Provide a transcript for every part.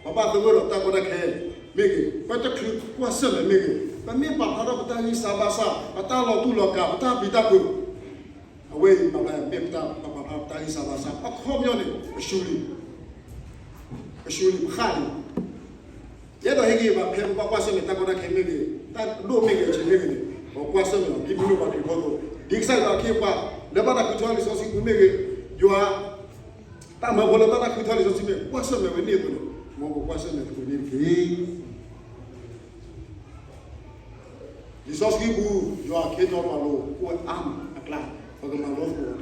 ပဘၣ်သဂၢၢ်ဒီးတၢ်ကီတၢ်ခဲမ့ၢ်ဂ့ၤ, ပတချုးကွၢ်ဆၢၣ်မဲာ်မ့ၢ်ဂ့ၤ, ပမ့ၢ်ပာ်ဖျါထီၣ်ပတၢ်ဂံၢ်စၢ်ဘါစၢ်, ပတၢ်လီၤတူာ်လီၤကာ်, ပတၢ်ပျံၤတၢ်ဖုး, အဝဲအံၤ ပမ့ၢ်ပာ်ဖျါထီၣ်ပတၢ်ဂံၢ်စၢ်ဘါစၢ် အခီပညီန့ၣ် ပဆူလံ, ပဆူလံ ပဃၣ်လံ. ယအဲၣ်ဒိးဟ့ၣ်ဂံၢ်ဘါ ဖဲပဘၣ်ကွၢ်ဆၢၣ်မဲာ်တၢ်ကီတၢ်ခဲမ့ၢ်ဂ့ၤ, တၢ်ဒိၣ်မ့ၢ်ဂ့ၤ ဆံးမ့ၢ်ဂ့ၤန့ၣ်, ပကွၢ်ဆၢၣ်မဲာ်လီၤ. ဒ်မနုၤပှၤခရံာ်ဖိအသိး, ဒ်ကစၢ်ယွၤအခ့အပှၤ လၢဘၣ်တၢ်ဃုထၢလံာ်စီဆှံပူၤမ့ၢ်ဂ့ၤ, ယွၤ တၢ်မၢဖိလၢဘၣ်တၢ်ဃုထၢလံာ်စီဆှံမ့ၢ် ကွၢ်ဆၢၣ်မဲာ်ဝဲန့ၣ်အသိးန့ၣ်, မ်ပကွၢ်ဆၢၣ်မဲာ်သကိးန့ၣ်တက့ၢ်. လံာ်စီဆှံပူၤ ယွၤအခ့အပှၤလိၤ အိၣ်ဝဲအါမးအကျါ, ပကမၤလိသကိးအီၤတဂၤ,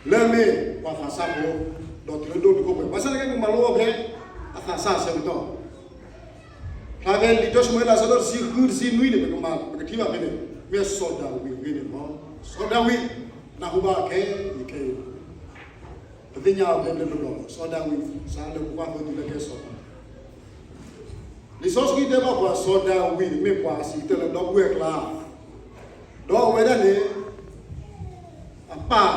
လၢအမ့ၢ်ပှၤသးစၢ်ဖိ, ဒီးတုၤလၢဒိၣ်တုာ်ခိၣ်ပှဲၤ, ဘၣ်ဆၣ်သနာ်က့ ပကမၤလိအီၤဖဲအသးစၢ်အဆၢကတီၢ်, ဖျါဖဲလံာ်တၢၡမူၤအ့လး အဆၢဒိၣ်တဆံဃု တဆံနွံန့ၣ် ပကမၤ ပကထံၣ်ဘၣ်ဖဲန့ၣ်, မ့ၢ်စီၤဒၤဝံးအဂ့ၢ်န့ၣ်လီၤ. စီၤဒၤဝံး နၢ်ဟူဘၣ်ခဲအံၤခဲအံၤ, ပသ့ၣ်ညါအီၤဘျဲဘျဲဘျီဘျီလီၤ. စီၤဒၤဝံး စးလၢပကွၢ်သိတုၤလၢကဲစီၤပၤ, လံာ်စီဆှံတဲဘၣ်ပှၤ စီၤဒၤဝံးန့ၣ် မ့ၢ်ပှၤအဆံးကတၢၢ်လၢဒီပုၢ်ဝဲၢ်အကျါ, ဒီးအဝဲဒၣ်န့ၣ် အပၢ်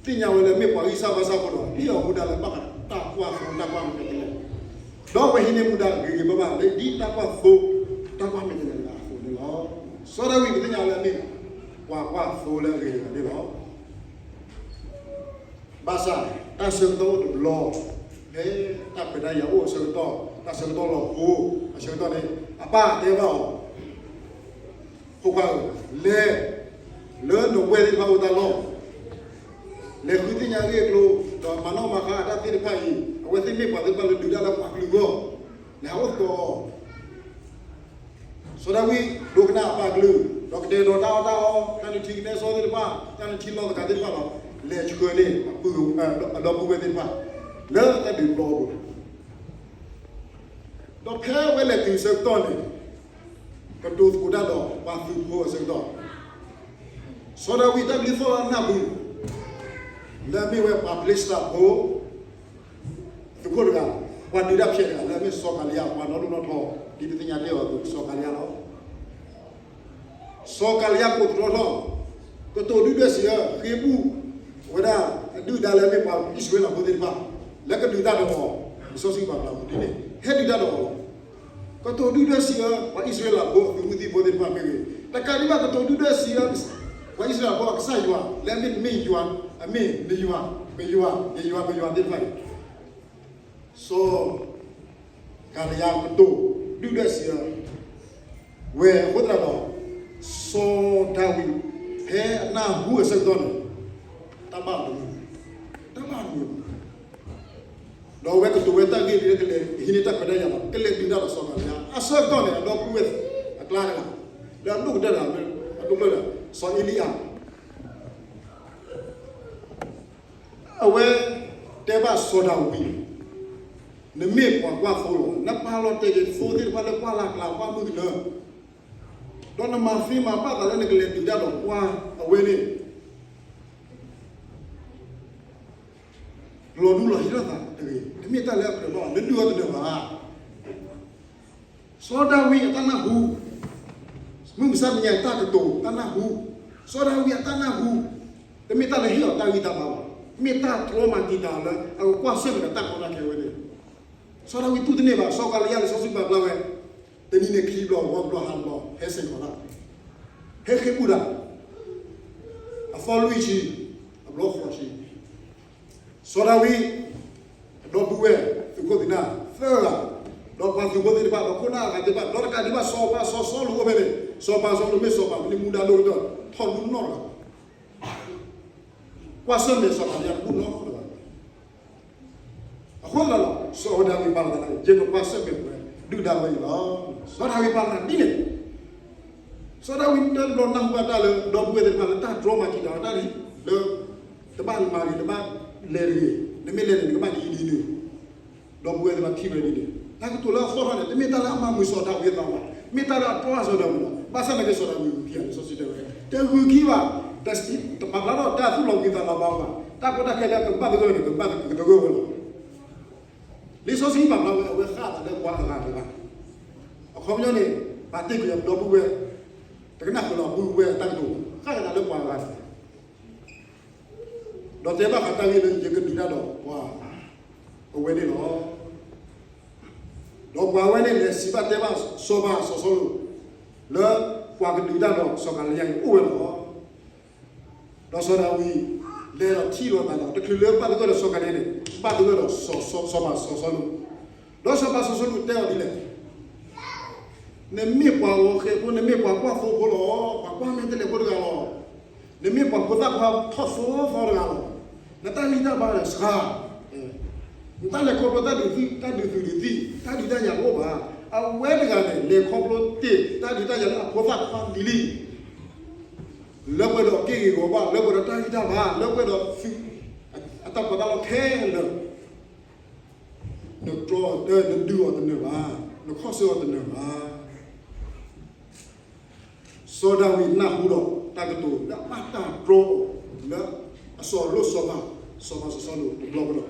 သ့ၣ်ညါဝဲလၢမ့ၢ်ပှၤဂံၢ်စၢ်ဘါစၢ်အဃိဒီး ဟ့ၣ်အီၤမူဒါလၢဘၣ်ဃးတၢ်ကွၢ်သိတၢ်ကွၢ်မဲာ်တဲးလဲး, ဒီးအဝဲဟံးန့ၢ်မူဒါဂ့ၤဂ့ၤဘၣ်ဘၣ်လၢဒ်တၢ်ကွၢ်သိ တၢ်ကွၢ်မဲာ်တဲးလဲးအဃိန့ၣ်လီၤ. စီၤဒၤဝံးပသ့ၣ်ညါလၢအမ့ၢ်ပှၤကွၢ်သိလၢအဂ့ၤတဂၤန့ၣ်လီၤ. ဘၣ်ဆၣ် တၢ်ဆၢကတီၢ်အိၣ်တဘျီ, ဖဲတၢ်ခွဲးတၢ်ယာ်အိၣ်အဆၢကတီၢ်, တၢ်ဆၢကတီၢ်လီၤဟိအဆၢကတီၢ်န့ၣ်, အပၢ်တဲဘၣ်အီၤ, ဖိခွါဧၢ, လဲၤ လၢနဝဲၢ်သ့ၣ်တဖၣ်အအိၣ်တၢ်လီၢ်, လဲၤဃုသ့ၣ်ညါအဂ့ၢ်အကျိၤ, ဒီးမၤနီၣ်မၤဃါအတၢ်သ့ၣ်တဖၣ်အံၤ, အဝဲသ့ၣ်မ့ၢ်ပှၤသ့ၣ်တဖၣ်လၢဒုးတၢ်လၢပှၤကလုာ်အဂီၢ်, လဲၤဟးအိၣ်သကိးအီၤ စီၤဒၤဝံးဒိကနၣ်အပၢ်ကလုၢ်, ဒီးကတဲာ်ကတီၤတၢ်အီၣ်တၢ်အီ, တၢ်နုၢ်ထံကနဲစီသ့ၣ်တဖၣ်, တၢ်နုၢ်ထံလီၤသကၤသ့ၣ်တဖၣ်ဒီး, လဲၤဆှၢန့ၢ်အပုၢ်, အဒီပုၢ်ဝဲၢ်သ့ၣ်တဖၣ်, လၢတၢ်ဒုးပျီအပူၤ, ဒီးဖဲအဝဲလဲၤတုၤအဆၢကတီၢ်န့ၣ်, ကတိၤသကိးတၢ်ဒီးပှၤသုးဖိအဆၢကတီၢ်, စီၤဒၤဝံးတၢ်ဘျုးသီၣ်လၢအနၢ်ပူၤ, လၢအမ့ၢ်ဝဲပှၤဖလ့ၡသးဖိ သုးခိၣ်တဂၤ, ပှၤဒုးတၢ်ဖျဲးတဂၤ လၢအမ့ၢ်စီၤကၤလံယါ ပှၤနီၣ်ဒိၣ်နီၣ်ထီ, ဒ်ပသ့ၣ်ညါတ့ၢ်အီၤအသိး စီၤကၤလံယါလီၤ. စီၤကၤလံယါကိးသတြီထီၣ်, ကတိၤဒုၣ်ဒွဲၣ်စံးအၢ, ဃ့ဘူၣ်ဝဲဒၣ်အဒုၣ်ဒါလၢအမ့ၢ်ပှၤအံၣ်စရ့လးဖိသ့ၣ်တဖၣ်, လၢကဒုးတၢ်ဒီးအီၤ, လံာ်စီဆှံပာ်ဖျါအီၤဒ်န့ၣ်, ဟဲဒုးတၢ်ဒီးအီၤလီၤ. ကတိၤဒုၣ်ဒွဲၣ်စံးအၢ ပှၤအံၣ်စရ့လးဖိအသုးမုၢ်သံၣ်ဘိသ့ၣ်တဖၣ်မ့ၢ်ဂ့ၤ, တကးဒံးဘၣ်ကတိၤဒုၣ်ဒွဲၣ်စံးအၢ ပှၤအံၣ်စရ့လးဖိအကစၢ်ယွၤ လၢအမ့ၢ်နမ့ၢ်ယွၤ, အမ့ၢ်နယွၤ, ပယွၤ, ယယွၤ, ပယွၤသ့ၣ်တဖၣ်အံၤ, စီၤကၤလံယါကတိၤဒုၣ်ဒွဲၣ်စံးအၢ ဝဲအဃိသတးဒီး စီၤဒၤဝံး ဖဲအနၢ်ဟူအဆၢကတီၢ်န့ၣ် တၢ်ဘၣ်အီၤတမုာ်, တၢ်ဘၣ်အီၤတမုာ်, ဒီးအဝဲကတိၤဝဲတၢ်ဂ့ၢ်လၢကလဲၤဟံးန့ၢ်တၢ်ခွဲးတၢ်ယာ်ဒီး ကလဲၤဒုးတၢ်ဒီးစီၤကၤလံယါ အဆၢကတီၢ်န့ၣ် အဒီပုၢ်ဝဲၢ်အကျါတဂၤ, လၢအဒိၣ်ကတၢၢ်တဂၤ, အဒိၣ်ကတၢၢ်တဂၤ စီၤအ့လံယၤ အဝဲတဲဘၣ်စီၤဒၤဝံး, နမ့ၢ်ပှၤကွၢ်သိလီၤ. နပာ်လီၤတဲာ်က့ၤသိသ့ၣ်တဖၣ်လၢပှၢ်လၢ်ကျါ ပှၢ်မုၢ်ကနၢ, ဒီးနမၤသ့မၤဘၣ်သးလၢနကလဲၤဒုးတၢ်ဒီးပှၤအဝဲန့ၣ် လီၤဒူလီၤဟ့ထီၣ်သးတဂ့ၤ. တမ့ၢ်တၢ်လၢအကြၢးဘၣ်အီၤ နဒုးအီၤတနၢၤဘၣ်. စီၤဒၤဝံးအတၢ်နၢ်ဟူ, မုၢ်မဆါတနံၤအတၢ်ကတိၤတၢ်နၢ်ဟူ, စီၤဒၤဝံးအတၢ်နၢ်ဟူ, တမ့ၢ်တၢ်လၢဟ့ၣ်အီၤတၢ်ဂံၢ်တၢ်ဘါဘၣ်, မ့ၢ်တၢ်တြီမၤတံာ်တာ်အီၤလၢ အကကွၢ်ဆၢၣ်မဲာ်ဒီးတၢ်ကီတၢ်ခဲဝဲန့ၣ်, စီၤဒၤဝံးတူၢ်တန့ၢ်ဘၣ်. စီၤကၤလံယါလံာ်စီဆှံပာ်ဖျါဝဲ, တနံၤန့ၣ်ခံဘျီ ဂီၤဘျီ ဟါတဘျီ ဟဲစ့ၢ်ကီးတၢ်, ဟဲဃ့ဘူၣ်တၢ်, အသီလွံၢ်ဆံ, အဘျီဃိးဆံ စီၤဒၤဝံး, အဒီပုၢ်ဝဲၢ်သုးခိၣ်သုးနၢ်သၢဂၤ, ဒီးပှၤသုးဖိသ့ၣ်တဖၣ် ဒီးခိၣ်နၢ်အဂၤသ့ၣ်တဖၣ်, ဒီးတကးဒံးဘၣ်စီၤပၤစီၤစီလူးအိၣ်ဖဲန့ၣ်, စီၤပၤစီလူးမ့ၢ်စီၤပၤမ့ၢ်မူဒါဒိၣ်ကတၢၢ်, ထီၣ်ဒူနီၢ်တဂၤ, ကွၢ်ဆၢၣ်မဲာ်စီၤပၤယၤတဘူၣ်နီတဂၤ အဃိသတးဒီး စီၤဒၤဝံးပာ်လီၤသးလၢ ယကကွၢ်ဆၢၣ်မဲာ်ပှၤဒုၣ်ဒါဝဲအံၤလီၤ. စီၤဒၤဝံးပာ်လီၤသးဒ်န့ၣ်, စီၤဒၤဝံးတဘျီနၢ်ဟူဘၣ်တၢ်လၢ ဒီပုၢ်ဝဲၢ်သ့ၣ်တဖၣ်လၢတၢ်တြီမၤတံာ်တာ်အီၤတၢ်လၢ တဘၣ်မၤဂ့ၤ တဘၣ်လဲၤတဂ့ၤ, နမ့ၢ်လဲၤန့ၣ် နကဘၣ်ဒ်အံၤဒ်န့ၣ်, ဒီပုၢ်ဝဲၢ်သ့ၣ်တဖၣ်ထံၣ်ဝဲဒ်န့ၣ်, တၢ်ကတိၤလၢအသီၣ်ထီၣ်န့ၣ် တမ့ၢ်တၢ်လၢအမၤမုာ်စီၤဒၤဝံးအသးဘၣ်, မ့ၢ်တၢ်လၢအတြီအါစီၤဒၤဝံးလီၤ. ဘၣ်ဆၣ်သနာ်က့စီၤဒၤဝံးဂုာ်ခံဂၤန့ၣ် လံာ်စီဆှံတဲဝဲ, တဂုာ်ခံဘၣ်, တပာ်ဖျါထီၣ်တၢ်သူၣ်လီၤဝံၤသးလီၤဘၣ်ဘၣ်, တၢ်ကီတၢ်ခဲလၢအကဘၣ်သဂၢၢ်န့ၣ် ကဘၣ်သဂၢၢ်ဝဲလီၤ. လံာ်စီဆှံပာ်ဖျါဝဲ အဝဲဃၣ်အသးလၢပှၤအဂၤတဂၤ, အခီပညီန့ၣ် ပာ်တ့ၢ်ကွံာ်အဒီပုၢ်ဝဲၢ်, တကနၣ်ဃုာ်လီၤအပုၢ်ဝဲၢ်အတၢ်ကတိၤ, ဃၣ်အသးလၢပှၤအဂၤတဂၤ ဒီးတဲဘၣ်ဃးတၢ်ဂ့ၢ်လၢယကဒုးတၢ်ဒီးပှၤ, ပ အဝဲန့ၣ်လီၤ. ဒီးပှၤဝဲန့ၣ်လဲၤစံးဘၣ်တဲဘၣ်စီၤပၤစီၤစီလူး လၢပှၤကဒုးတၢ်ဒီးစီၤကၤလံယါအံၤအိၣ်ဝဲလီၤ. ဒီးစီၤဒၤဝံး လဲၤဒီးထံၣ်လိာ်သးဒီး တချုးလၢဘၣ်သဂၢၢ်ဒီးစီၤကၤလံယါန့ၣ် ဘၣ်သဂၢၢ်ဒီးစီၤပၤစီၤစီလူး, ဒီးစီၤပၤစီၤစီလူးတဲအီၤဒ်လဲၣ်, နမ့ၢ်ပှၤဂီၤဃဲၤဖိ, နမ့ၢ်ပှၤကွၢ်သိဖိလီၤ, ပှၤကွၢ်မဲာ်တဲးလဲးဖိတဂၤလီၤ. နမ့ၢ်ပှၤဖိသၣ်ခွါထီၣ်သီသီတဂၤလီၤ. နတၢ်ဂံၢ်တၢ်ဘါဒီးစှၤ, နတၢ်လဲၤခီဖျိတၢ်ဒုးသုး, တၢ်ဒုးသုးဒုးသံၣ်, တၢ်ဒုးတၢ်ယၤတအိၣ်ဘၣ်. အဝဲတဂၤန့ၣ် လဲၤခီဖျိတ့ၢ်တၢ်ဒုးတၢ်ယၤလၢအဖိသၣ်ခွါလံၤလံၤ, လၢပှဲၤဒီးက့ၢ်ဂ့ၤဂီၤဘၣ်, လၢပှဲၤဒီးတၢ်ဂံၢ်တၢ်ဘါ, လၢပှဲၤဒီးသုးအတၢ်ပီးတၢ်လီခဲလၢာ်, နတြီ, နဒုးအီၤတနၢၤဘၣ်, နခီၣ်ဆၢအီၤတနၢၤဘၣ်. စီၤဒၤဝံးနၢ်ဟူဒီးတၢ်ကတိၤလၢအဘၣ်တၢ်တြီအီၤလၢအစီၤလိၣ်စီၤပၤ, စီၤပၤစီၤစီလူးတဘျီဃီဒီး, တၢ်က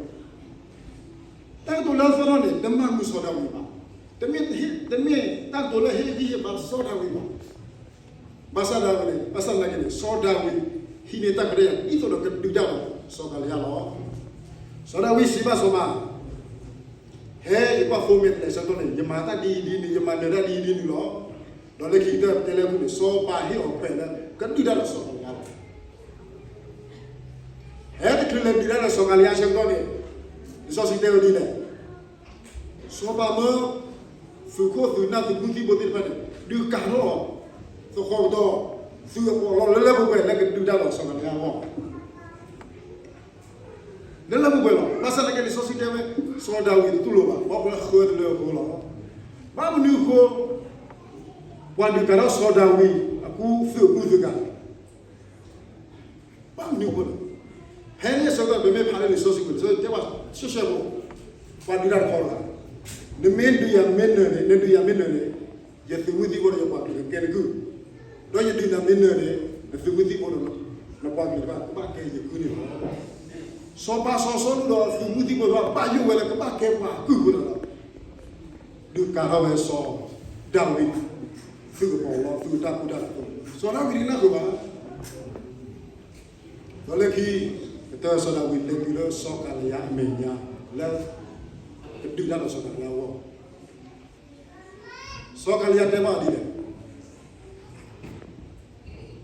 တိၤလၢအသီၣ်ထီၣ်န့ၣ် တမၤမုာ်စီၤဒၤဝံးဘၣ်, တမ့ၢ်တၢ်ကတိၤလၢဟ့ၣ်ဂံၢ်ဟ့ၣ်ဘါစီၤဒၤဝံးဘၣ်. ဘၣ်ဆၣ်ဒၣ်ဝဲန့ၣ်, ဘၣ်ဆၣ်သနာ်က့န့ၣ် စီၤဒၤဝံး ဟံးန့ၢ်တၢ်ခွဲးတၢ်ယာ် ဒ်သိးဒီးကဒုးတၢ်ဒီးစီၤကၤလံယါလီၤ. စီၤဒၤဝံးစံးဘၣ်စီၤပၤ, ဟဲ, ယကွၢ်သိမဲာ်တဲးလဲးဆၢကတီၢ်န့ၣ် ယမၤတၢ်ဒ်အံၤဒ်နုၤ, ယမၤနၢၤတၢ်ဒ်အံၤဒ်နုၤလီၤ. ဒီးလၢခံကတၢၢ်တဲလၢအပူၤန့ၣ် စီၤပၤဟ့ၣ်အီၤခွဲးလၢကဒုးတၢ်ဒီးစီၤကၤလံယါလီၤ. ဟဲတချုးလဲၤဒုးတၢ်ဒီးစီၤကၤလံယါဆၢကတီၢ်န့ၣ်, လံာ်စီဆှံတဲဝဲဒ်လဲၣ်, စီၤပၤမၢ သုးခိၣ်သုးနၢ်သုးမုၢ်သံၣ်ဘိသ့ၣ်တဖၣ်န့ၣ် ဒုးကၤထီၣ်အီၤ သဃီၤကဒီး သုးအပီးအလီလၢလၢပှဲၤပှဲၤ လၢကဒုးတၢ်ဒီးစီၤကၤလံယါအဂီၢ် လၢလၢပှဲၤပှဲၤလီၤ. ဘၣ်ဆၣ်သနာ်က့န့ၣ် လံာ်စီဆှံတဲဝဲ စီၤဒၤဝံးတတူၢ်လိာ်ဘၣ်, ဘၣ်ဃိလၢဃၢတလၢအဃိလီၤ. ဘၣ်မနုၤအဃိ ပှၤဒုးကၤထီၣ်စီၤဒၤဝံးအကူသုးအကူသုးကၤ ဘၣ်မနုၤအဃိလဲၣ်. ဖဲန့ၣ်အဆၢကတီၢ် ပမ့ၢ်ဖးလၢလံာ်စီဆှံပူၤန့ၣ် လံာ်စီဆှံတဲဘၣ်ရှဲရှဲဖိ, ပှၤဒုးတၢ်တခီတဂၤ, နမ့ၢ်ဒုးယၤမ့ၢ်နၢၤန့ၣ်, နဒုးယၤမ့ၢ်နၢၤန့ၣ်, ယသုးမုၢ်သံၣ်ဘိဒီးယပှၤကလုာ်ကကဲတကုၢ်, ဒီးယဒုးနၤမ့ၢ်နၢၤန့ၣ်, နသုးမုၢ်သံၣ်ဘိဒီး နပှၤကလုာ်တဖၣ် ကဘၣ်ကဲယကုၢ်န့ၣ်လီၤ. စီၤပၤစီၤစီလူးဒီးသုးမုၢ်သံၣ်ဘိတဖၣ် ဘၣ်ယိၣ်ဝဲလၢကဘၣ်ကဲပှၤအကုၢ်အဃိဒီး ဒုးကၤထီၣ်ဝဲစီၤဒၤဝံး သုးအပီးအလီ သုးအတၢ်ကူတၢ်သိး, စီၤဒၤဝံးတနၢ်ဃုာ်ဘၣ်. ဒီးလၢခံကတၢၢ် စီၤဒၤဝံးလဲၤတုၤလၢစီၤကၤလံယါအမဲာ်ညါ လၢကဒုးတၢ်ဒီးစီၤကၤလံယါအဂီၢ်, စီၤကၤလံယါတဲဘၣ်ဒ်လဲၣ်,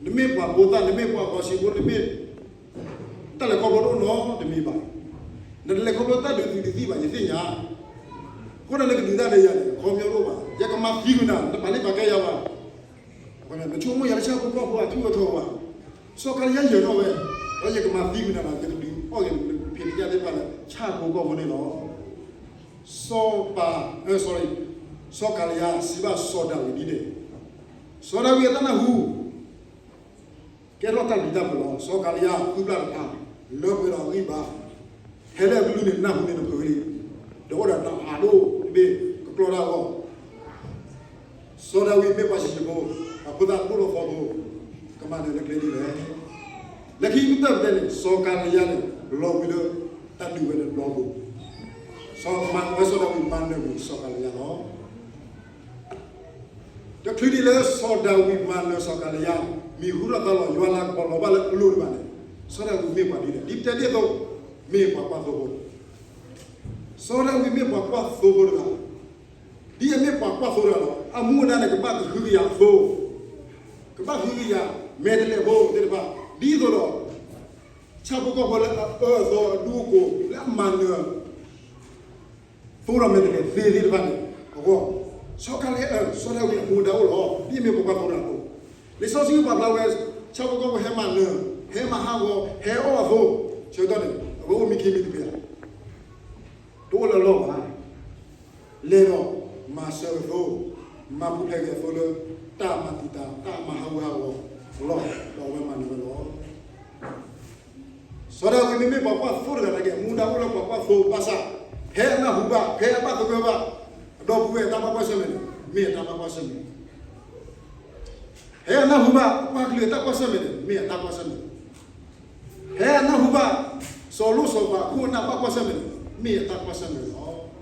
နမ့ၢ်ပှၤဖိသၣ်, နမ့ၢ်ပှၤဂီၤစံးဖိ, နမ့ၢ်တၢ်လဲၤခီဖျိတအိၣ်နီတမံၤဘၣ်, နတလဲၤခီဖျိတၢ်ဒုးသုးဒုးသံၣ်ဘၣ်, ယသ့ၣ်ညါ, အဃိဒီးနကဒုးတၢ်ဒီးယၤန့ၣ် အခီပညီတအိၣ်ဘၣ်, ယကမၤသံကွံာ်နၤ, နပာ်လ့ပာ်ကဲယၤဘၣ်, နဆိကမိၣ်ယၤလၢဆၣ်ဖိကီၢ်ဖိအထူအထီဘၣ်, စီၤကၤလံယါယၢၤထီၣ်ဝဲ, ဒီးယကမၤသံကွံာ်နၤဒီး ယကဒုးအီၣ်က့ၤ ဖံးတကဲသ့ၣ်တဖၣ်လၢဆၣ်ဖိကီၢ်ဖိန့ၣ်လီၤ. စီၤပၤ, စီၤကၤလံယါစံးဘၣ်စီၤဒၤဝံးဒ်န့ၣ်, စီၤဒၤဝံးအတၢ်နၢ်ဟူ ကဲထီၣ်တၢ်ဘံၣ်တၢ်ဘၢလီၤ. စီၤကၤလံယါဃုဘျၣ်တဖၣ် လၢပှဲၤဒီးအဂံၢ်ဘါ, ဟဲလၢအကလုၢ်န့ၣ် နၢ်ဟူန့ၣ်တဖုလံ, ဒီးအိၣ်ဒီးတၢ်အးဒိၣ်တဘ့ၣ် ကကျီတၢ်အဂီၢ်, စီၤဒၤဝံးမ့ၢ်ပှၤစံးဆံးဖိ, အဖိသၣ်ဒိၣ်ထီၣ်သီဖိ, ကမၤနၢၤလၢကျဲဒ်လဲၣ်. လၢခံကတၢၢ်ပတဲန့ၣ် စီၤကၤလံယါန့ၣ် လီၤဝံၤလၢတၢ်ဒုးဝဲန့ၣ်ဘျီပူၤ, စီၤမၤ, စီၤဒၤဝံးမၤနၢၤကွံာ်စီၤကၤလံယါလီၤ. တချုးဒံးလၢစီၤဒၤဝံးမၤနၢၤစီၤကၤလံယါ, မံၤဟူထီၣ်သါလီၤ, ယွၤလၤကပီၤလီၤဘၣ်လၢအလိၤတဖၣ်န့ၣ်, စီၤဒၤဝံးမ့ၢ်ပှၤဒ်လဲၣ်, ဒ်ပတဲဒ်သိး မ့ၢ်ပှၤကွၢ်သိဖိ, စီၤဒၤဝံးမ့ၢ်ပှၤကွၢ်သိဖိတဂၤ, ဒ်အမ့ၢ်ပှၤကွၢ်သိတဂၤလီၤ. အမူအဒါန့ၣ် ကဘၣ်ကဟုကယာ်အသိ, ကဘၣ်ဟုကယာ်မဲာ်တဲးလဲးဖိသ့ၣ်တဖၣ်, ဒ်သိးဒီး ဆၣ်ဖိကီၢ်ဖိလၢအအၢအသီအဒူအကိး လၢအမၤနၢၤ သိဒီးမဲာ်တဲးလဲးသ့သ့ၣ်တဖၣ်န့ၣ်အဂီၢ်, စီၤကၤလံ, စီၤဒၤဝံးအမူအဒါအိၣ်လီၤ. ဒ်အမ့ၢ်ပှၤကွၢ်သိတဂၤအသိး, လံာ်စီဆှံပာ်ဖျါဝဲ ဆၣ်ဖိကီၢ်ဖိဟဲမၤနၢၤ, ဟဲမၤဟးဂီၤ, ဟဲအီၣ်အသိး, ဆၢကတီၢ်န့ၣ် အဝဲအိၣ်မံခံမံတပ့ၤဧါ, တအိၣ်လၢအလီၢ်ဘၣ်. လဲၤဒီးမၤစၢၤအသိ, မၤပူၤဖျဲးက့ၤအသိလၢ တၢ်မၤသံတၢ်, တၢ်မၤဟးဂူာ်ဟးဂီၤအလီၢ်, ဒီးအဝဲမၤနၢၤဝဲလီၤ. စီၤဒၤဝံးမ့မ့ၢ်ပှၤကွၢ်သိတဂၤနာ်က့ အမူအဒါအိၣ်လၢပှၤကွၢ်သိဘၣ်ဆၣ်, ဖဲအနၢ်ဟူဘၣ်, ဖဲအဘၣ်သဂၢၢ်ဘၣ် အဒီပုၢ်ဝဲၢ်အတၢ်ဘၣ်ကွၢ်ဆၢၣ်မဲာ်န့ၣ် မ့ၢ်အတၢ်ဘၣ်ကွၢ်ဆၢၣ်မဲာ်, ဖဲအနၢ်ဟူဘၣ် ပှၤကလုာ်အတၢ်ကွၢ်ဆၢၣ်မဲာ်န့ၣ် မ့ၢ်အတၢ်ကွၢ်ဆၢၣ်မဲာ်, ဖဲအနၢ်ဟူဘၣ် စီၤလိၣ်စီၤပၤအခိၣ်အနၢ်ဘၣ်ကွၢ်ဆၢၣ်မဲာ်န့ၣ် မ့ၢ်အတၢ်ကွၢ်ဆၢၣ်မဲာ်လီၤ.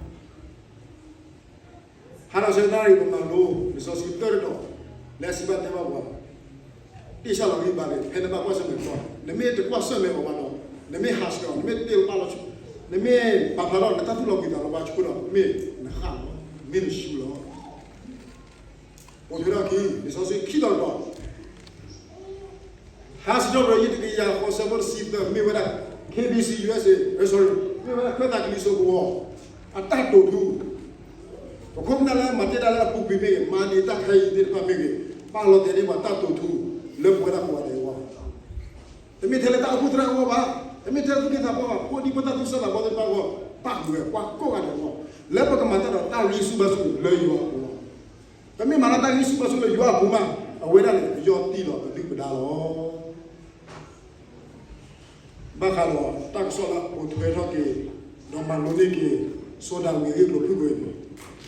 ဟါဒီးဆၢကတီၢ်အံၤ ပမၤလိ လံာ်စီဆှံတတီၤ လၢအစံးဘၣ်တဲဘၣ်ပှၤ, တ့ၢ်ဆၣ်လီၤဂံၢ်ဘါန့ၣ် ဖဲနဘၣ်ကွၢ်ဆၢၣ်မဲာ်တခီ, နမ့ၢ်တကွၢ်ဆၢၣ်မဲာ်အီၤဘၣ်ဒီး, နမ့ၢ်ဟးဆှဲးအီၤ, နမ့ၢ်တ့ၢ်လီၤပာ်လီၤဆူ, နမ့ၢ်ပာ်ဖျါထီၣ်နတၢ်သူၣ်လီၤဘှံးသးလီၤဘၣ်ဆိဒီး မ့ၢ်နဃၣ်လီၤ, မ့ၢ်နဆူလီၤ. အိၣ်ထွဲထီၣ်အခံ လံာ်စီဆှံခံတီၤတတီၤ, ဟါစံးထီၣ်ပတြၢၤ ယဲၢ်တကယၤဃိးဆၢဖိတဆံသၢ မ့ၢ်ဝဲဒၣ် K B C U S A, sorry, မ့ၢ်ဝဲဒၣ် ခၢၣ်သးကလံၤစိးကဝီၤ အတၢ်တိာ်ထူ, ပခိၣ်ပနၢ်လၢမၤတ့ၢ်တၢ်လၢအပူၤကွံာ်မ့ၢ်ဂ့ၤ, မၤဒံးတၢ်ခဲအံၤသ့ၣ်တဖၣ်မ့ၢ်ဂ့ၤ, ပာ်လီၤတဲာ်န့ၢ်ပှၤတၢ်တိာ်ထူ လၢပဝဲဒၣ်ကိးဂၤဒဲးအဂီၢ် တမ့ၢ်ထဲလၢတၢ်အိၣ်ဖှိၣ်သရၣ်အဂီၢ်ဘၣ်, တမ့ၢ်ထဲသူၣ်က့သးပှၢ်ဘၣ်, ဖိဒံဖိသၣ်သူၣ်စၢ်သးဘီသ့ၣ်တဖၣ်အဂီၢ်, ပာ်ဃုာ်ဝဲပှၤကိးဂၤဒဲးအဂီၢ်, လၢပကမၤတၢ်ဒီးတၢ်ဂံၢ်ဆူၣ်ဘါဆူၣ်လၢယွၤအပူၤလီၤ. ပမ့ၢ်မၤတၢ်တၢ်ဂံၢ်ဆူၣ်ဘါဆူၣ်လၢယွၤအပူၤမး, အဝဲဒၣ်န့ၣ် ပယီၢ်တံၢ်လီၤပဒုၣ်ပဒါလီၤ. ဘၣ်ဃးဒီးတၢ်ကစီၣ်လၢအပိာ်ထွဲထီၣ်က့ၤ ဒီးမၤလိန့ၢ်က့ၤ စီၤဒၤဝံးအဂ့ၢ်အကျိၤဖုၣ်ကိာ်အံၤန့ၣ်,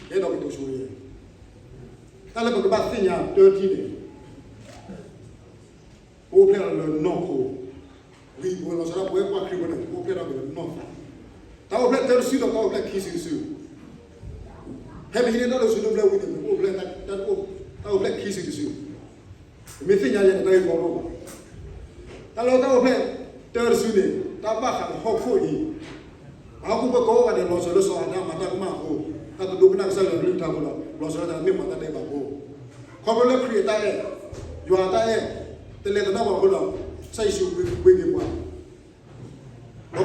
အဲၣ်ဒိးကတိၤဆိဝဲ, တၢ်လၢပကဘၣ်သ့ၣ်ညါတၢ်ထံၣ်န့ၣ် ပအိၣ်ဖျဲၣ်ထီၣ်လၢနီၢ်ခိ, ဝံၤပဝဲလီၤဆီဒၣ်ပဝဲပှၤခရံာ်ဖိန့ၣ် ပအိၣ်ဖျဲၣ်ထီၣ်က့ၤလၢနီၢ်သး, တၢ်အိၣ်ဖျဲၣ်တၢတစုဒီးတၢ်အိၣ်ဖျဲၣ်ခံစုတစု, ဖဲပဟံးန့ၢ်တၢ်ဒိးဆူၣ်ဒိးဘျၢဝံၤန့ၣ် ပအိၣ်ဖျဲၣ်တၢ်အိၣ်ဖျဲၣ်ခံစုတစု, ပမ့ၢ်သ့ၣ်ညါယဲန့ၣ်တၢ်ဂ့ၢ်ကီဒိၣ်ဘၣ် တၢ်လၢတၢ်အိၣ်ဖျဲၣ်တၢတစုန့ၣ် တၢ်ဘၣ်ဃးလၢဟီၣ်ခိၣ်အံၤ, ပှၤဟီၣ်ခိၣ်ဖိကိးဂၤဒဲးလီၤစၢၤလၢစီၤအၤဒၣ်မၤတၢ်ကမၣ်အဃိ, တၢ်တဒိကနၣ်ကစၢ်ယွၤကလုၢ်ကထါအဃိဒီး လီၤစၢၤလၢတၢ်မ့ၢ်ပှၤတၢ်ဒဲးဘးဖိ, ခီဖျိလၢခရံာ်အတၢ်အဲၣ်, ယွၤအတၢ်အဲၣ်, တလဲၤသဒၣ်ပှၤအဃိဒီး ကစၢ်ယ့ၣ်ၡူးခရံာ်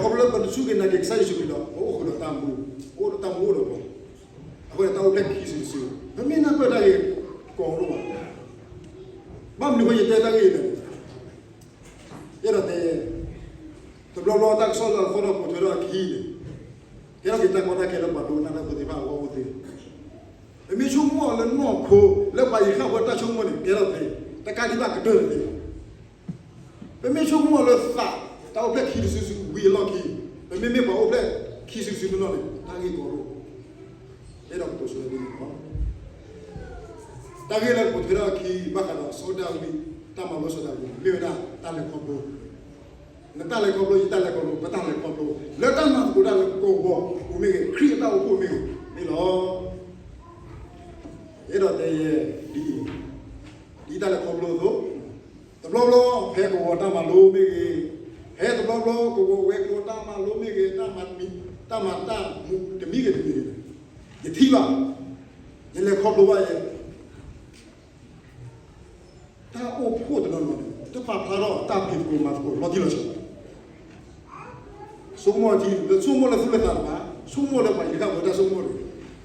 ပှ့ၤက့ၤပှၤ ဒီးခီဖျိလၢပတစူၢ်က့ၤနာ်က့ၤကစၢ်ယ့ၣ်ၡူးခရံာ်ဒီး ပအိၣ်ဃုာ်ဒီးတၢ်မူ, ပအိၣ်ဒီးတၢ်မူအိၣ်ဒီးပှၤ, အဃိန့ၣ် တၢ်အိၣ်ဖျဲၣ်ခံစုတစု, ပမ့ၢ်နၢ်ပၢၢ်တၢ်ဂ့ၢ်ကီဒိၣ်ဘၣ်, ဘၣ်မနုၤဃိယတဲတၢ်ဂ့ၢ်လဲၣ်န့ၣ်, ယအဲၣ်ဒိးတဲ, တဘျီဘျီတၢ်ကစီၣ်လၢအသီၣ်ထီၣ်ပိာ်ထွဲထီၣ်အခံန့ၣ်, ကဲထီၣ်က့ၤတၢ်ကီတၢ်ခဲလၢပှၤဒိကနၣ်တၢ်ဖိသ့ၣ်တဖၣ်အဂီၢ်အိၣ်သ့, ပမ့ၢ်ဆိကမိၣ်အီၤလၢနီၢ်ခိ လၢပှၤအံၤဃၣ်ဝဲတၢ်ဆိကမိၣ်န့ၣ် ကဲထီၣ်သ့, တကးဒံးဘၣ်ကတၢၢ်န့ၣ်သ့ ပမ့ၢ်ဆိကမိၣ်လၢသး, တၢ်အိၣ်ဖျဲၣ်ခံတစုစုဝံၤအလီၢ်ခံ, ပမ့မ့ၢ်ပှၤအိၣ်ဖျဲၣ်ခံစုစုတနီၤန့ၣ် တၢ်ဂ့ၢ်ကီဒိၣ်, အဲၣ်ဒိးကတိၤဆိဝဲဒ်န့ၣ်လီၤ. တၢ်ဂ့ၢ်လၢကပိာ်ထွဲထီၣ်အခံ ဘၣ်ဃးဒီးစီၤဒၤဝံး, တၢ်မၤလိစီၤဒၤဝံး မ့ၢ်ဝဲဒၣ်တၢ်လဲၤခီဖျိ, နတၢ်လဲၤခီဖျိ ယတၢ်လဲၤခီဖျိ ပတၢ်လဲၤခီဖျိ လၢတၢ်မၤသကိးတၢ်လၢကဝီၤပူၤမ့ၢ်ဂ့ၤ ခရံာ်အတၢ်အိၣ်ဖှိၣ်မ့ၢ်ဂ့ၤန့ၣ်လီၤ. အဲၣ်ဒိးတဲယဲဒ်အံၤ, ဒ်တၢ်လဲၤခီဖျိအသိး, တဘျီဘျီ ဖဲကဝီၤတၢ်မၤလိမ့ၢ်ဂ့ၤ, ဖဲတဘျီဘျီ ကဝီၤဝဲၤကျိၤတၢ်မၤလိမ့ၢ်ဂ့ၤ, တၢ်မၤတၢ်မူတမံၤဂ့ၤတမံၤဂ့ၤန့ၣ်, ယထံၣ်ဘၣ်, ယလဲၤခီဖျိဘၣ်ယဲ တၢ်အိၣ်ဖှိၣ်တနီၤနီၤန့ၣ် တပာ်ဖျါထီၣ်တၢ်ဖံးသကိးမၤသကိးလီၤတံၢ်လီၤဆဲးဘၣ်. ဆိကမိၣ်ထံ, ဆိကမိၣ်လၢသူၣ်လၢသးတဘၣ်, ဆိကမိၣ်လၢပှၤအံၤတဂၤဝဲတၢ်ဆိကမိၣ်န့ၣ်,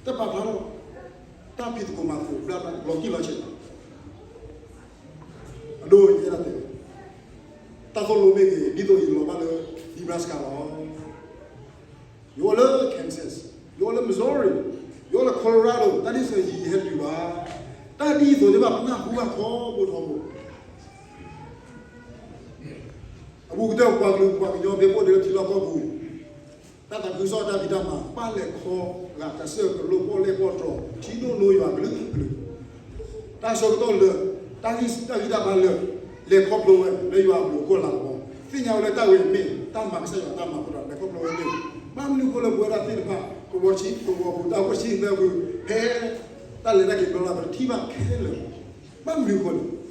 တပာ်ဖျါထီၣ် တၢ်ဖံးသကိးမၤသကိးဘၣ်လီၤတံၢ်လီၤဆဲးဘၣ်. အဒိ ယအဲၣ်ဒိးတဲ, တၢ်သိၣ်လိမ့ၢ်ဂ့ၤ ဒ်သိးယလီၤဘၣ်လၢ Nebraska လီၤ. ယအိၣ်လၢ Kansas, ယအိၣ်လၢ Missouri, ယအိၣ်လၢ Colorado, တၢ်ဒ်သိးယဟဲတုၤဘၣ်, တၢ်ဒ်သိးသ့ၣ်တဖၣ် ပနၢ်ဟူဘၣ်ထီဘိထီဘိ အဘူးကတၢၢ်ပှၤကလုာ်ပှၤကညီ မ့ၢ်အိၣ်ဒီးထံလီၢ်ကီၢ်ပူၤ, တၢ်သးခုကစီၣ်တၢ်ဖံးတၢ်မၤ ပာ်လဲၤခီဂာ်တၢ်ဆၢကလိပီၣ်လဲၣ်ပီၣ်တြီၤ ထံဒိၣ်နိယွၤကလုာ်ကလုာ်, တၢ်ဆၢကတီၢ်လၢာ်, တၢ်ဂံၢ်တၢ်ဘါလၢာ်, လဲၤခီဖျိဝဲလၢယွၤအဘျုးအဖှိၣ်လၤကပီၤ, သ့ၣ်ညါဝဲလၢတၢ်ဝဲအံၤမ့ၢ်တၢ်မၤကစၢ်ယွၤတၢ်မၤအဃိဒီး လဲၤခီဖျိဝဲန့ၣ်, ဘၣ်မနုၤအဃိလၢပဝဲဒၣ်သ့ၣ်တဖၣ် ကဝီၤဆံးကဝီၤပူၤ တၢ်အိၣ်ဖှိၣ်ဆံးသၢဖု ဖဲတၢ်လဲၤတၢ်က့ၤဘျီလၢ် ပတထံၣ်ဘၣ်ခဲလၢာ်, ဘၣ်မနုၤအဃိလဲၣ်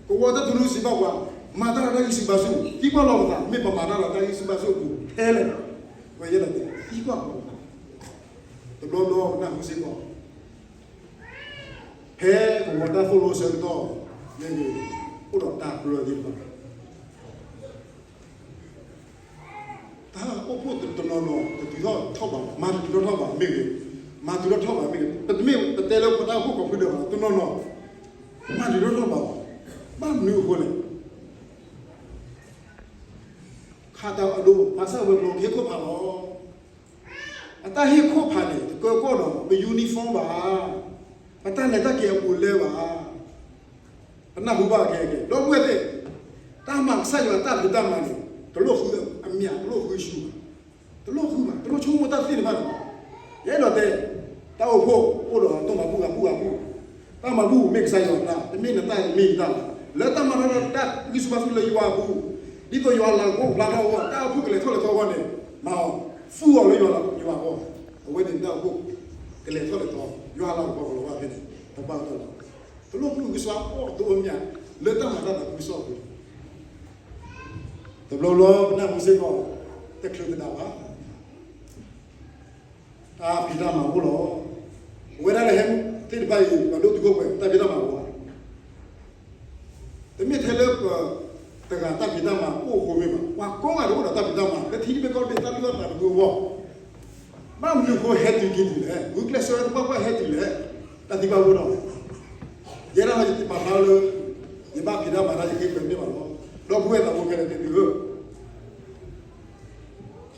ကဝီၤတၢ်တူၢ်လိာ်စံးဘၣ်ပှၤ, မၤတၢ်ဒီးတၢ်ဂံၢ်ဆူၣ်ဘါဆူၣ်, သံကွၢ်လီၤပသး, မ့ၢ်ပမၤတၢ်ဒီးတၢ်ဂံၢ်ဆူၣ်ဘါဆူၣ်အပူၤထဲလဲၣ်, ပယဲဒၣ်သံကွၢ်လီၤပသး, တဘျီဘျီပနၢ်ဟူစ့ၢ်ကီး, ဖဲကဝီၤတၢ်သိၣ်လိဆၢကတီၢ်, မ့ၢ်ဂ့ၤ, အိၣ်ဒီးတၢ်ကြၢးသ့ၣ်တဖၣ် တၢ်အိၣ်ဖှိၣ်တနီၤနီၤ တတုၤထီၣ်ထီၣ်ဘး, မၤတတုၤထီၣ်ထီၣ်ဘးမ့ၢ်ဂ့ၤ, မၤတုၤထီၣ်ထီၣ်ဘးမ့ၢ်ဂ့ၤ, ပတမ့ၢ်ပတဲလၢပတၢ်အိၣ်ဖှိၣ်ကီၢ်ဖုဒဲးဘၣ်, တနီၤနီၤ မၤတုၤထီၣ်ထီၣ်ဘး, ဘၣ်မနုၤအဃိလဲၣ်. ခးတၢ်အဒိ ဘၣ်ဆၣ်ဝဲၤကျိၤဟ့ၣ်ခိၣ်ဖးလီၤ. အတၢ်ဟ့ၣ်ခိၣ်ဖးန့ၣ် တကၢကီၢ်ဒီး ပ uniform ဘၣ်, ပတၢ်လဲၤတၢ်က့ၤအဘူးအလဲဘၣ်. ပနၢ်ဟူဘၣ်ခဲကဲ ဒီပုၢ်ဝဲၢ်သ့ၣ်, တၢ်မၤကစၢ်ယွၤတၢ်ဖံးတၢ်မၤန့ၣ် တလိၣ်ဃုအမျး တလိၣ်ဃုဆူၣ်ဘၣ်, တလိၣ်ဃုဘၣ်, တလိၣ်ဆိကမိၣ်တၢ်သ့ၣ်တဖၣ်န့ၣ်ဘၣ်. ယအဲၣ်ဒိးတဲ, တၢ်အိၣ်ဖှိၣ်အိၣ်ဒီးတၢ်မၤဘူၣ်ဂၤဘူၣ်ဂၤဘူၣ်, တၢ်မၤဘူၣ်မ့ၢ်ကစၢ်ယွၤအတၢ်, တမ့ၢ်နတၢ်မ့ၢ်ယတၢ်ဘၣ်. လၢတၢ်မၤတၢ်ဒီးတၢ်ဂံၢ်ဆူၣ်ဘါဆူၣ်လၢယွၤအပူၤ, ဒ်သိးယွၤလၤကပီၤဖျါထီၣ်အဂီၢ် တၢ်အိၣ်ဖှိၣ်ကလဲၤထီၣ်လဲၤထီအဂီၢ်န့ၣ်, မၤအီၤ, သူအီၤလၢယွၤအဂီၢ်, အဝဲန့ၣ်တၢ်အိၣ်ဖှိၣ် ကလဲၤထီၣ်လဲၤထီ, ယွၤလၤကပီၤကလီၤဘၣ်ဖဲန့ၣ်, တဘၣ်တၢ်လီၤ. တလိၣ်ဃုကစၢ်အီၣ်တအိၣ်မျး လၢတၢ်မၤတၢ်သးခုကစီၣ်အပူၤ တဘျီဘျီပနၢ်ဟူစ့ၢ်ကီး, တချုးသဒၣ်ဘၣ်. တၢ်ဖံးတၢ်မၤအိၣ်လီၤ. ပဝဲဒၣ်လၢဟဲသ့ၣ်တဖၣ်အံၤ ပှၤဒိၣ်တုာ်ခိၣ်ပှဲၤ တၢ်ဖံးတၢ်မၤအိၣ်ဘၣ်. တမ့ၢ်ထဲလၢပတဂၤတၢ်ဖံးတၢ်မၤအိၣ်အဃိမ့ၢ်ဘၣ်, ပှၤကိးဂၤဒဲးအိၣ်ဒီးတၢ်ဖံးတၢ်မၤ, လၢထံတဘ့ၣ်ကီၢ်တဘ့ၣ် တၢ်လုၢ်အီၣ်သးတမုာ်အဂီၢ်, ဘၣ်မနုၤအဃိဟဲတုၤက့ၤတုၤလဲၣ်, ဂုာ်ကျဲးစၢးဝဲသပှၢ်ပှၢ်ဟဲတုၤလဲၣ်, တၢ်သံကွၢ်အိၣ်ဒီး, ယဲဒၣ်ယပာ်ဖျါလၢ ယဘၣ်ဖံးတၢ်မၤတၢ် ယဃ့ပှဲၤန့ၢ်ဘၣ်လီၤ. ဒီပုၢ်ဝဲၢ်သးဘိခဲလၢာ်သ့ၣ်သုဧၢ,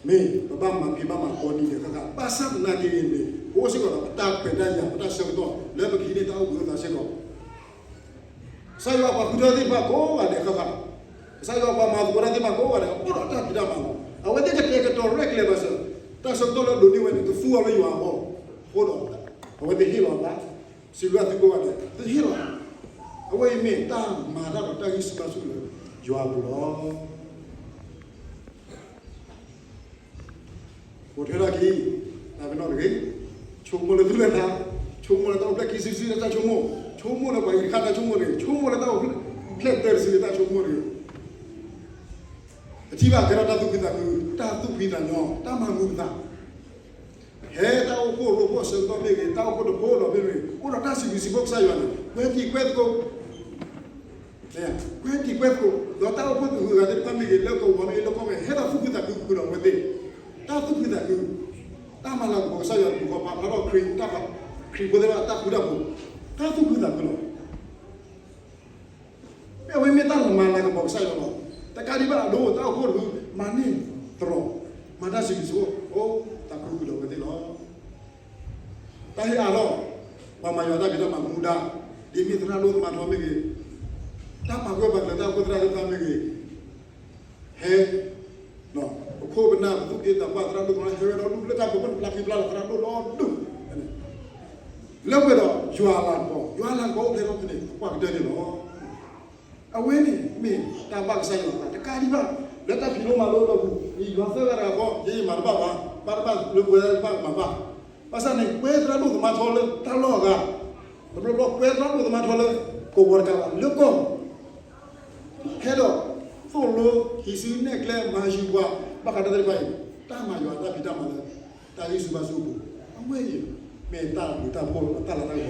မ့ၢ်ပဘၣ်မၤဖံးဘၣ်မၤကိးနံၤဒဲးဃၣ်ဃၣ်, ဘၣ်ဆၣ်သနာ်က့န့ၣ် ပအိၣ်စ့ၢ်ကီးဒီးပတၢ်ခွဲးတၢ်ယာ် ပတၢ်ဆၢကတီၢ် လၢပကဟံးန့ၢ်တၢ်အိၣ်ဘှံးအိၣ်သါစ့ၢ်ကီး. ကစၢ်ယွၤပှၤဃုထၢသ့ၣ်တဖၣ်ကိးဂၤဒဲးဃၣ်ဃၣ်, ကစၢ်ယွၤပှၤမၤသကိးတၢ်သ့ၣ်တဖၣ်ကိးဂၤဒဲး အိၣ်ဒီးတၢ်ဖံးတၢ်မၤလီၤ. အဝဲသ့ၣ်ကတဲာ်ကတီၤရဲၣ်ကျဲၤဘၣ်စၢၤ တၢ်ဆၢကတီၢ်လၢအဒိးန့ၢ်ဝဲန့ၣ် ကသူအီၤလၢယွၤအဂီၢ်, အဃိဒီး အဝဲသ့ၣ်ဟ့ၣ်လီၤအသး, စံးဘျုးအသုကိးဂၤဒဲး သုဟ့ၣ်လီၤ, အဝဲအံၤမ့ၢ်တၢ်မၤတၢ်ဒီးတၢ်ဂံၢ်ဆူၣ်ဘါဆူၣ်လၢယွၤအပူၤလီၤ. အိၣ်ထဲဒၣ်က့ၤ တၢ်ပနီၣ်တဂ့ၤ, ဆိကမိၣ်လၢသူၣ်လၢသး, ဆိကမိၣ်လၢတၢ်အိၣ်ဖျဲၣ်ခံစုတစုလၢတၢ်ဆိကမိၣ်, ဆိကမိၣ်လၢပှၤအံၤတခါတၢ်ဆိကမိၣ်တဂ့ၤ, ဆိကမိၣ်လၢတၢ်အိၣ်ဖျဲၣ်တၢ်တစုလၢတၢ်ဆိကမိၣ်တဂ့ၤ. ပထံၣ်ဘၣ်ကဲထီၣ်တၢ်သူၣ်ဖှံသးခု, တၢ်သူၣ်ဖှံသးညီ, တၢ်မၤမုာ်ပသး ဟဲတၢ်အိၣ်ဖှိၣ်ရိဖှိၣ်အဆၢကတီၢ်မ့ၢ်ဂ့ၤ, တၢ်အိၣ်ဖှိၣ်တဖိဒီးမ့ၢ်ဂ့ၤ, အိၣ်ဒီးတၢ်စံးဘျုးစံးဖှိၣ်ကစၢ်ယွၤန့ၣ် ကွဲတံၤကွဲသကိး, ကွဲတံၤကွဲသကိး, ဒီးတၢ်အိၣ်ဖှိၣ်တဂၤဂၤသ့ၣ်တဖၣ်မ့ၢ်ဂ့ၤ, လၢကဝီၤမ့ၢ်ဂ့ၤ, လၢကီၢ်မ့ၢ်ဂ့ၤ, ဟဲဒီးသူၣ်ဖှံသးခုဃုာ်ဒီးအဝဲသ့ၣ်, တၢ်သူၣ်ဖှံသးခု, တၢ်မၤလၤကပီၤကစၢ်ယွၤတပူၤဃီ ပာ်ဖျါထီၣ်ခရံာ်, ခရံာ်ဖိသ့ၣ်တဖၣ်အတၢ်ဃူတၢ်ဖိး, တၢ်သူၣ်ဖှံသးခုလီၤ. မ့ၢ်အဝဲမ့ၢ်တၢ်မၤလၤကပီၤကစၢ်ယွၤလီၤ. တကးဒံးဘၣ်အဒိ တၢ်အိၣ်ဖှိၣ်တဖု မၤန့ၢ်တရီ, မၤတၢ်စံးဘျုးစံးဖှိၣ်, အိၣ်သးခုဃုာ်ဒီးအဝဲသ့ၣ်လီၤ. တၢ်ဟ့ၣ်အါထီၣ်, ပှၤမၤယွၤတၢ်ဖံးတၢ်မၤမူဒါ, ဒ်မ့ၢ်သရၣ်ဒိၣ်သမါထီမ့ၢ်ဂ့ၤ, တၢ်ပာ်ဂၢၢ်ပာ်ကျၢၤတၢ်အိၣ်ဖှိၣ်သရၣ်သ့ၣ်တဖၣ်မ့ၢ်ဂ့ၤ, ဟဲ, ပခိၣ်ပနၢ်ပသူၣ်က့သးပှၢ်သရၣ်ဒိၣ်သမါ ဟဲဝဲဒီးဒူၣ်လၢတၢ်ပူၤ ပနၢ်ဖျါခံဖျါလီၤသရၣ်ဒိၣ်ဒီဒူၣ်, လၢပှဲၤဒီးယွၤအလၤကပီၤ, ယွၤအလၤကပီၤအိၣ်ဖျဲၣ်ထီၣ်ဖဲန့ၣ် ပကွၢ်ကတၢၢ်န့ၣ်လီၤ. အဝဲန့ၣ်မ့ၢ်တၢ်ဘၣ်ကစၢ်ယွၤအသး တကးဒံးဘၣ်, လၢတၢ်ဖံးလိမၤလိအတီၢ်ပူၤ ယွၤသၢဂၤတဂၤဃီ ယမၤတဘၣ်ဘၣ်, ဘၣ်တဘၣ်လၢပဝဲဒၣ်တဖၣ်မၤဘၣ်. ဘၣ်ဆၣ်န့ၣ် ကွဲသရၣ်ဒိၣ်သမါထီလၢတၢ်လီၢ်အဂၤ, တဘျီဘျီကွဲသရၣ်ဒိၣ်သမါထီလၢ ကဝီၤတကးဘၣ် လၢကီၢ် ဟဲဒီးသိၣ်လိဟံးစုနဲၣ်ကျဲမၤဟံၣ်ပှၤ ဘၣ်ဃးတၢ်သ့ၣ်တဖၣ်အံၤ, တၢ်မၤယွၤတၢ်ဖံးတၢ်မၤလၢ တၢ်ဂံၢ်ဆူၣ်ဘါဆူၣ်အပူၤ, အဝဲအံၤမ့ၢ်တၢ်ဘျုးတၢ်ဖှိၣ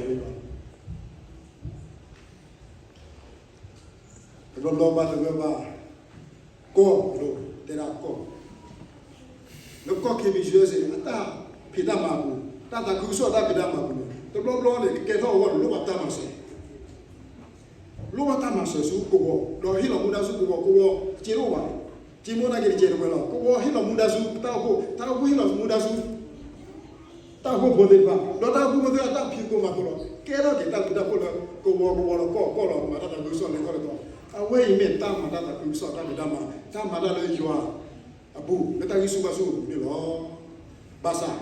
်ဒီးတၢ်လၤတၢ်ကပီၤလၢယွၤ တဘျီဘျီဘၣ်သဂၢၢ်ဘၣ် ကီၢ်, တဲဒၣ်ကီၢ်, လၢကီၢ် ခ့ပံၤ ယူအက်စ့ အတၢ်ဖံးတၢ်မၤအပူၤ, တၢ်သးခုကစီၣ်တၢ်ဖံးတၢ်မၤအပူၤန့ၣ် တဘျီဘျီန့ၣ် ကကဲထီၣ်အဂီၢ်န့ၣ် လိၣ်ဘၣ်တၢ်မၤစၢၤ, လိၣ်ဘၣ်တၢ်မၤစၢၤဆူကဝီၤ, ဒီးဟ့ၣ်လီၤမူဒါဆူကဝီၤ, ကဝီၤစ့တအိၣ်ဘၣ်, စ့မ့ၢ်နာ်က့ၤတစဲးတဝဲလီၤ. ကဝီၤဟ့ၣ်လီၤမူဒါဆူတၢ်အိၣ်ဖှိၣ်, တၢ်အိၣ်ဖှိၣ်ဟ့ၣ်လီၤမူဒါဆူ တၢ်အိၣ်ဖှိၣ်ဖိသ့ၣ်တဖၣ်, ဒီးတၢ်အိၣ်ဖှိၣ်ဖိသ့ၣ်တဖၣ်အတၢ်ဖံးသကိးမၤသကိးလီၤ. ကဲထီၣ်က့ၤတၢ်ဘျုးတၢ်ဖှိၣ်လၢ ကဝီၤကဝီၤလီၤ ကီၢ်ကီၢ်လီၤ မၤတၢ်သးခုကစီၣ်လဲၤထီၣ်လဲၤထီၣ်, အဝဲအံၤမ့ၢ်တၢ်မၤတၢ်သးခုကစီၣ်တၢ်ဖံးတၢ်မၤ, တၢ်မၤတၢ်လၢယွၤအပူၤ လၢတၢ်ဂံၢ်ဆူၣ်ဘါဆူၣ်အပူၤန့ၣ်လီၤ. ဘၣ်ဆၣ်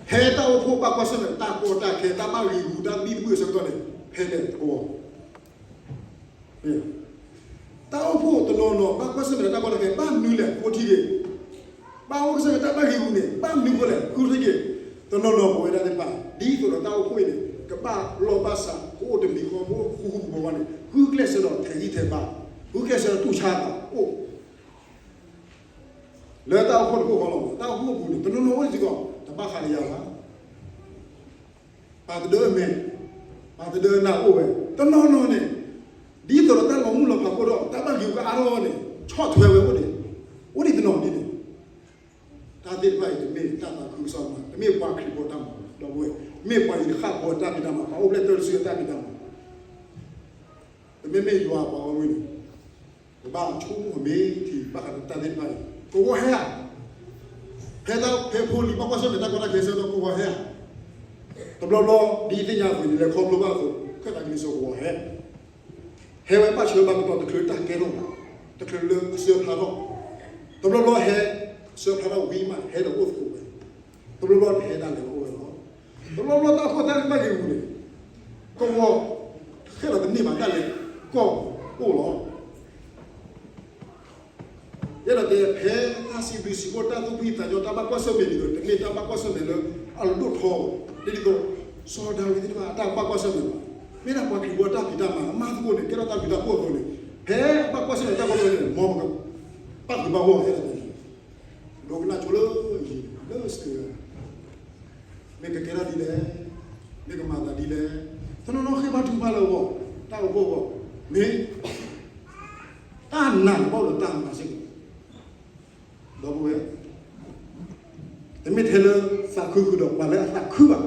ဖဲတၢ်အိၣ်ဖှိၣ်ဘၣ်ကွၢ်ဆၢၣ်မဲာ်တၢ်ကီတၢ်ခဲ တၢ်ဘၣ်ဂံာ်ဂူာ် တၢ်ဘံၣ်တဘုၣ်အဆၢကတီၢ်န့ၣ် ဖဲလဲၣ်ကဝီၤ တၢ်အိၣ်ဖှိၣ်တနီၤနီၤ ဘၣ်ကွၢ်ဆၢၣ်မဲာ်တၢ်ကီတၢ်ခဲ ဘၣ်မနုၤလဲၣ် ဃိထံက့ၤ, ဘၣ်အိၣ်ကစၢ်ယွၤတၢ်ဘၣ်ဂံာ်ဂူာ်န့ၣ် ဘၣ်မနုၤဃိလဲၣ် ဃုထံက့ၤ, တနီၤနီၤပဝဲဒၣ်သ့ၣ်တဖၣ် ဒ်သိးဒီးတၢ်အိၣ်ဖှိၣ်အံၤန့ၣ် ကဘၣ်လီၢ်ဘၣ်စး ကအိၣ်တမံၤဃီ ကအိၣ်ဃူဃူဖိးဖိးန့ၣ် ဂုာ်ကျဲးစၢးဒီးထဲးဂံၢ်ထဲးဘါ, ဂုာ်ကျဲးစၢးဒီးတူၢ်ဆါသးအိၣ် လၢတၢ်အိၣ်ဖှိၣ်တခိၣ်ဃီလီၤ. တၢ်အိၣ်ဖှိၣ်အပူၤန့ၣ် တနီၤနီၤအိၣ်စ့ၢ်ကီး တဘၣ်ဃးလၢယၤဘၣ် ပာ်တဒၢမဲာ်, ပာ်တဒၢနၢ်အိၣ်ဝဲ, တနီၤနီၤန့ၣ် ဒ်သိးဒီးတၢ်လီၤမုၢ်လီၤဖးအိၣ်ဒီး တၢ်ဘၣ်ဂံာ်ဂူာ်ကအါထီၣ်န့ၣ် ဆီၣ်ထွဲဝဲအိၣ်ဒံး, အိၣ်ဒံးတနီၤဒ်န့ၣ်, တၢ်သ့ၣ်တဖၣ်အံၤ တမ့ၢ်တၢ်သးခုကစီၣ်မး, တမ့ၢ်ပှၤခရံာ်ဖိတၢ်မၤ, ဒီပုၢ်ဝဲၢ်, မ့ၢ်ပှၤအံၤတဃၣ်ဖိတၢ်ဖံးတၢ်မၤ, ပှၤအိၣ်ဖျဲၣ်တၢ်စုတၢ်ဖံးတၢ်မၤ, တမ့မ့ၢ်ယွၤပှၤဂီၢ်မုၢ်န့ၣ် ပဘၣ်ဆိကမိၣ်မ့ၢ်ထံ ဘၣ်ဃးဒီးတၢ်သ့ၣ်တဖၣ်အံၤ ကဝီၤဟဲဧါ, ဖဲတၢ်ဖဲဖိလံၤဘၣ်ကွၢ်ဆၢၣ်မဲာ်တၢ်ကီတၢ်ခဲအဆၢကတီၢ် ကဝီၤဟဲဧါ, တဘျီဘျီ ဒ်သ့ၣ်ညါအသိးန့ၣ် လဲၤခီဖျိဘၣ်အသိး ခၢၣ်သးကလံၤစိးကဝီၤဟဲ, ဟဲဝဲဘၣ်ဆၢဘၣ်ကတီၢ် တချုးတၢ်ကဲထီၣ်ဘၣ်, တချုးလၢအစၢဖျါထီၣ်, တဘျီဘျီဟဲ အစၢဖျါထီၣ်ဝံၤမး ဟဲဒီးအိၣ်သကိးဝဲ, တဘျီဘျီတဟဲဒၣ်လဲာ်အိၣ်ဝဲလီၤ. တဘျီဘျီတၢ်အိၣ်ဖှိၣ်တၢ်ဘၣ်ဂံာ်ဂူာ်န့ၣ် ကဝီၤ ဃဲလီၤတန့ၢ်ဘၣ်ဒၣ်လဲာ် ကီၢ်အိၣ်လီၤ. ယအဲၣ်ဒိးတဲ ဖဲတၢ်စံးဘျုးစံးဖှိၣ် တၢ်သူၣ်ဖှံသးညီတၢ်ဘၣ်ကွၢ်ဆၢၣ်မဲာ်န့ၣ်ဒီး တမ့ၢ်တၢ်ဘၣ်ကွၢ်ဆၢၣ်မဲာ်လၢအဒိၣ်ထီ, ဒ်သိး စီၤဒၤဝံးသ့ၣ်တဖၣ်အတၢ်ဘၣ်ကွၢ်ဆၢၣ်မဲာ်ဘၣ်. မ့ၢ်ဒၣ်ပှၤခရံာ်ဖိအတၢ်ဖံးတၢ်မၤအမၤသကိးန့ၣ် ကဲထီၣ်တၢ်ဘျုးတၢ်ဖှိၣ်အသိးန့ၣ် ဖဲဘၣ်ကွၢ်ဆၢၣ်မဲာ်တၢ်ကီတၢ်ခဲန့ၣ် မ်ပကဘၣ်ဂုာ်ဘၣ်ဂီၢ်ဝဲဒၣ်န့ၣ်, ဒိကနၣ်ဆိလၢယံၤလၢစကဲၤ, မ့ၢ်ကကဲထီၣ်ဒ်လဲၣ်, မ့ၢ်ကမၤသးဒ်လဲၣ်, တနီၤနီၤဃ့ဘါထုကဖၣ်လၢအဂီၢ်, တၢ်အိၣ်ဖှိၣ်အဂီၢ်, မ့ၢ် တၢ်နာ်န့ၣ်ဘၣ်အိၣ်ဒီးတၢ်မၤစ့ၢ်ကီး, ဒီပုၢ်ဝဲၢ်, တမ့ၢ်ထဲလၢသးခုဃုာ်ဒီးပှၤလၢအသးခုဘၣ်,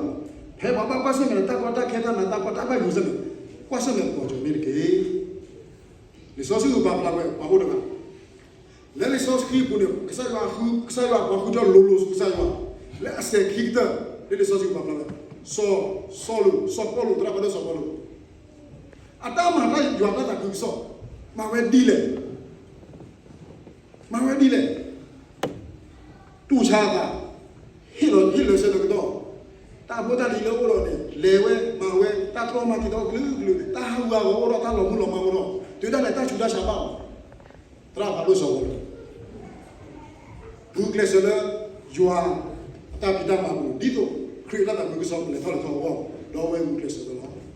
ဖဲပှၤဘၣ်ကွၢ်ဆၢၣ်မဲာ်ဒီးတၢ်ကီတၢ်ခဲတၢ်နးတၢ်ဖှီၣ်တၢ်ဘၣ်ယိၣ်စ့ၢ်န့ၣ်, ကွၢ်ဆၢၣ်မဲာ်ပှၤကၠိမ့ၢ်တက့ၢ်. လံာ်စီဆှံပာ်ဖျါဝဲပှၤအိၣ်တဂၤ, လၢလံာ်စီဆှံပူၤန့ၣ် ကစၢ်ယွၤဃု, ကစၢ်ယွၤပှၤဃုထၢလိၤလိၤဆူကစၢ်ယွၤ, လၢအစဲၤခံကတၢၢ်, လၢလံာ်စီဆှံပာ်ဖျါဝဲ, စီၤ, စီၤလူး, စီၤပီလူး, သရၣ်ဖးဒိၣ်စီၤပီလူး, အတၢ်မၤတၢ်ယွၤတၢ်သးခုကစီၣ်, မၤဝဲဒ်လဲၣ် မၤဝဲဒ်လဲၣ်, တူၢ်ဆါအသး, ဟ့ၣ်လီၤ, ဟ့ၣ်လီၤဆၢထၢၣ်ကတီၢ်, တၢ်ဖိတၢ်လံၤလၢအိၣ်ဒီးန့ၣ် လဲၤဝဲမၤဝဲ, တၢ်တြီမၤတံာ်တာ်ကလုာ်ကလုာ်, တၢ်ဟးဂူာ်ဟးဂီၤအိၣ်ဒီးတၢ်လီၤမုၢ်လီၤမၢ်အိၣ်ဒီး, တုၤဒၣ်လဲာ်တၢ်ဆူးတၢ်ဆါဘၣ်အီၤ, သရၣ်ဖးဒိၣ်စီၤပီလူး ဂုာ်ကျဲးစၢးလၢ ယွၤအတၢ်ဖံးတၢ်မၤအပူၤ, ဒ်သိးခရံာ်အတၢ်သးခုကစီၣ်လဲၤထီၣ်လဲၤထီအဂီၢ်, ဒီးအဝဲဂုာ်ကျဲးစၢးဝဲလီၤ.